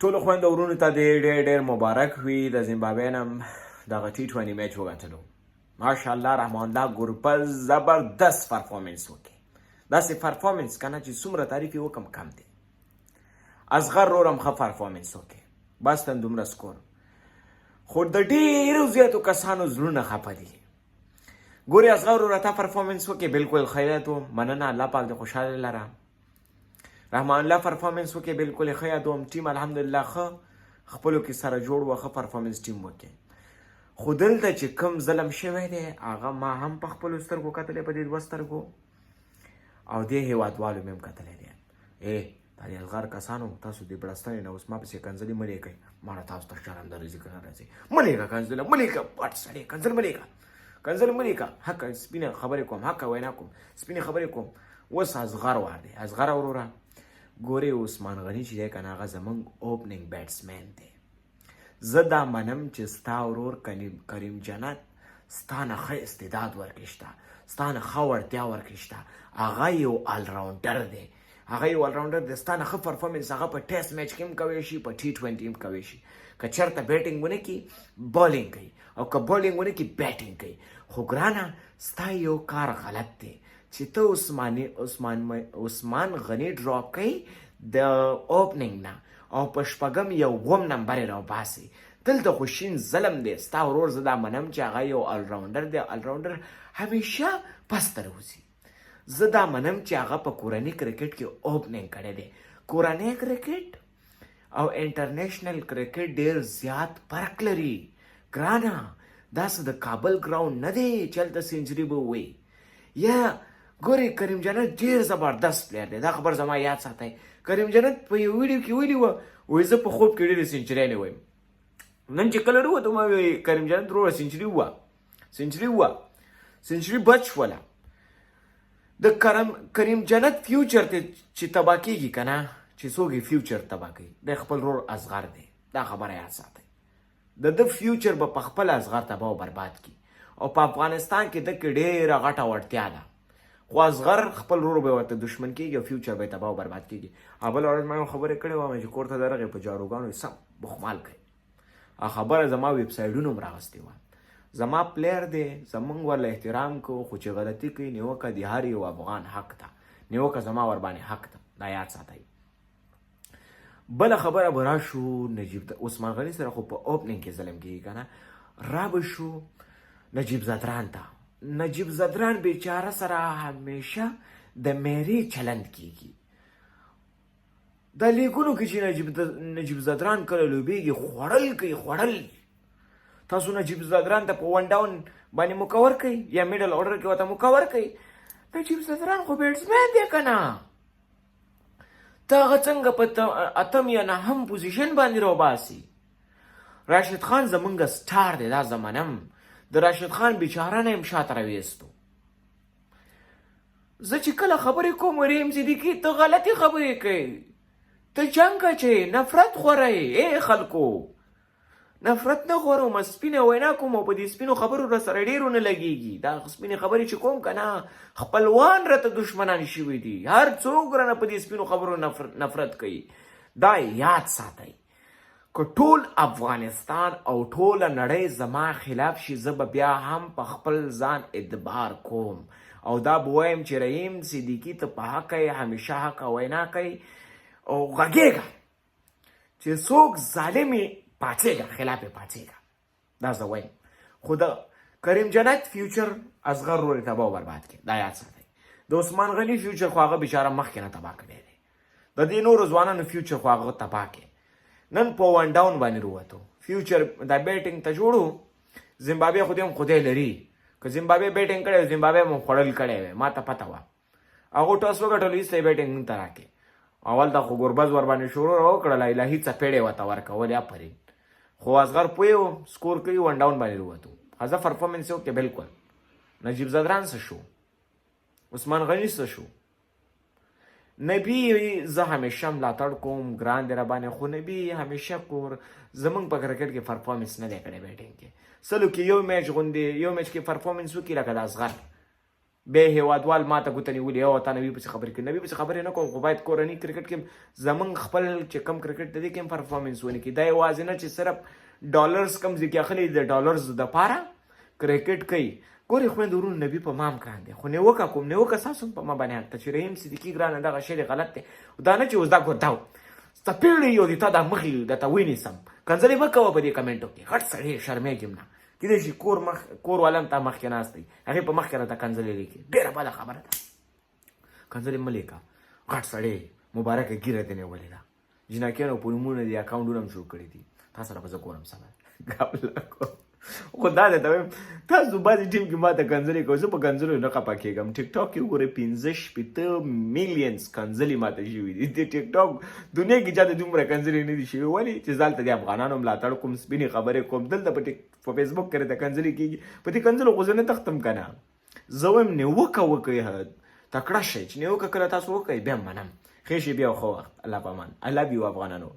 ټولو خویندو ورونو ته دې ډېر ډېر مبارک وي. د زمبابوې نه دغه ټي 20 میچ وګټلو. ماشاءالله، رحمان الله ګربز زبردست پرفارمنس وکړي. داسې پرفارمنس کنه چې څومره تعریف یې وکم کم دی. اصغر ورور هم ښه پرفارمنس وکړي. بس تن دومره سکور. خو د ډېرو زیاتو کسانو زړونه خفه دي. ګورې اصغر وروره، تا پرفارمنس وکړي، بالکل ښه یادوم، مننه، الله پاک دې خوشحاله لره. رحمان الله پرفارمنس وکړي، بالکل ښه یادوم. ټیم الحمدلله ښه خپلو کې سره جوړ و، ښه پرفارمنس ټیم وکړي. خو دلته چې کوم ظلم شوی دی، هغه ما هم په خپلو سترګو کتلی، په دې دوه سترګو، او دې هېوادوالو مې هم کتلی دی. ای دا د اصغر کسانو، تاسو دې بړستنې نه اوس ما پسې کنځلې مه لیکئ. ماله تاسو ته شرم درځي که نه راځي؟ مه لیکه کنځله، مه لیکه. پټ سړی، کنځل مه لیکه، کنځل مه لیکه. حق سپینه خبرې کوم، حق وینا کوم، سپینې خبرې کوم. اوس اصغر وار دی. اصغر وروره، ګورې، عثمان غني چې دی که نه، هغه زمونږ اوپننګ بیټسمین دی. زه دا منم چې ستا ورور کریم جنت ستا نه ښه استعداد ورکې شته، ستا نه ښه وړتیا ورکې شته. هغه یو الراونډر دی، هغه یو الراونډر دی. ستا نه ښه پرفارمنس هغه په ټیسټ میچ کې هم کوی شي، په ټي 20 هم کوی شي. که چېرته بیټینګ ونه کړي، بالینګ کوي، او که بالینګ ونه کړي، بیټینګ کوي. خو ګرانه، ستا یو کار غلط دی چې ته عثمان غني ډراپ کوي د اوپننګ نه او په شپږم یا اووم نمبر یې راوباسي. دلته خو شین ظلم دی. ستا ورور، زه دا منم چې هغه یو الراونډر دی. الراونډر همیشه پس ته راوځي. زه دا منم چې هغه په کورني کرکټ کې اوپننګ کړی دی. کورنی کرکټ او انټرنیشنل کرکټ ډیر زیات فرق لري ګرانه. دا څه د کابل ګراوند نه دی چې هلته سنچري به ووایي. یا ګورې، کریم جنت ډیر زبردست پلیر دی، دا خبر زما یاد ساتئ. کریم جنت په یو ویډیو کې ویلي وه، وایي زه په خوب کې ډېرې سنچریانې وایم. نن چې کله وروتو، ما وی کریم جنت وروره، سنچري ووه، سنچري ووه، سنچري بچ شوله. د کریم جنت فیوچر ته چې تباه کېږي که نه، چې څوک یې فیوچر تباه کوي، د خپل ورور اصغر دی. دا خبره یاد ساتئ. د ده فیوچر به په خپله اصغر تباه او برباد کړي. او په افغانستان کې ده کې ډېره غټه وړتیا ده، خو اصغر خپل ورور به ورته دشمن کېږي او فیوچر به یې تباه او برباد کېږي. او بله ورځ ما یو خبره کړې وه چې کور ته درغی، په جاروګانو یې سم بخمال کړی. هغه خبره زما ویب سایډونو هم راغستې وه. زما پلیر دی، زمونږ ورله احترام کوو، خو چې غلطي کوي، نیوکه د هر یو افغان حق ده، نیوکه زما ورباندې حق ده، دا یاد ساتئ. بله خبره به راشو نجیب ته. عثمان غني سره خو په اوپننګ کې ظلم کېږي که نه؟ را به شو نجیب ځدران ته. نجیب ځدران بیچاره سره همیشه د میرې چلند کېږي. د لیګونو کې چې نجیب ځدران کله لوبېږي، خوړل کوي، خوړل. تاسو نجیب ځدران ته په ون ډاون باندې موقع ورکوئ یا میډل اورډر کې ورته موقع ورکوئ. نجیب ځدران خو بیټسمین دی که نه؟ ته هغه څنګه په اتم یا نهم پوزیشن باندې راوباسي؟ راشد خان زمونږ سټار دی، دا زه منم. د راشد خان بیچاره نه یم شاته راویستو. زه چې کله خبرې کوم، ریم صدیقي ته غلطې خبرې کوي، ته جنګ اچوې، نفرت خوروې. ای خلکو، نفرت نه غواړم، سپینه وینا کوم او په دې سپینو خبرو را سره ډېر ونه لګېږي. دا سپینې خبرې چې کوم که نه، خپلوان راته دښمنان شوي دي. هر څوک رانه په دې سپینو خبرو نفرت کوي. دا یاد ساتئ، که ټول افغانستان او ټوله نړۍ زما خلاف شي، زه به بیا هم په خپل ځان اعتبار کوم او دا به وایم چې رحیم صدیقي، ته په حقه یې، همیشه حقه وینا کوي او غږېږه. چې څوک ظالم یې، پاڅېږه، خلاف یې پاڅېږه. دا زه وایم. خو د کریم جنت فیوچر اصغر ورور یې تباه او برباد کړي، دا یاد ساتئ. د عثمان غني فیوچر خو هغه بیچاره مخکې نه تباه کړی دی. د دې نورو ځوانانو فیوچر خو هغه تباه کړي. نن په ون ډاون باندې وروتو، فیوچر دا بیټینګ ته جوړو. زمبابوې خو دې هم خدای لري، که زمبابوې بیټینګ کړی، زمبابوې مو خوړل کړی وی. ما ته پته وه. هغو ټاس وګټلو، ایسته یې بیټینګ مونږ ته راکړې. اول ته خو ګربز ورباندې شروع راوکړله، الهي څپېړې ورته ورکولې، افرین. خو اصغر پوه و، سکور کوي. ون ډاون باندې وروتو، ښه پرفارمنس یې وکړ بالکل. نجیب ځدران څه شو؟ عثمان غني څه شو؟ نبی زه همیشه ملاتړ کوم، ګران دی راباندې، خو نبی همیشه کور زمونږ په کرکټ کې پرفارمنس نه دی کړی. بیټینګ کې سلو کې یو میچ غوندې، یو میچ کې پرفارمنس وکړي، لکه د اصغر. بیا هیوادوال ماته ګوته نیولې او تا نبي پسې خبرې کوي. نبي پسې خبرې نه کوم، خو باید کورني کرکټ کې زمونږ خپل چې کم کرکټ د دې کې هم پرفارمنس ونه کړي. دا یوازې نه چې صرف ډالرز کم ځای کې اخلي، د ډالرز دپاره کرکټ کوي. ګورې خویندو ورونو، نبي په ما هم ګران دی، خو نیوکه کوم، نیوکه ستاسو هم په ما باندې حق ده چې رحیم صدیقي ګرانه دغه شی دی غلط دی. دا نه چې اوس دا ګور دا څپېړې یو دی تا دا مخې درته ونیسم، کنځلې مه کوه په دې کمنټو کې. غټ سړی شرمېږم نه، کېدای شي کور مخ کور والا هم تا مخکې ناست دی، هغې په مخکې راته کنځلې لیکي. ډېره بده خبره ده، کنځلې مه لیکه. غټ سړی مبارکه ږیره دې نیولې ده، جنکیانو په نومونو دې اکاونټونه هم جوړ کړي دي. تا سره به زه ګورم سمه ګابله کوم. خو دا درته وایم، تاسو بعضې ټیم کې ماته کنځلې کوئ، زه په کنځلو نه خفه کېږم. ټیک ټاک کې وګورئ، 65 میلیونز کنځلې ماته شوي دي. د ټیک ټاک دنیا کې چاته دومره کنځلې نه دي شوي. ولې چې زه هلته د افغانانو ملاتړ کوم، سپینې خبرې کوم. دلته په ټیک په فیسبوک کې راته کنځلې کېږي، په دې کنځلو خو زه نه تښتم که نه. زه وایم نیوکه وکړئ، تکړه شئ. چې نیوکه کله تاسو وکړئ بیا منم. ښې شېبې او ښه وخت. الله په امان. I love you افغانانو.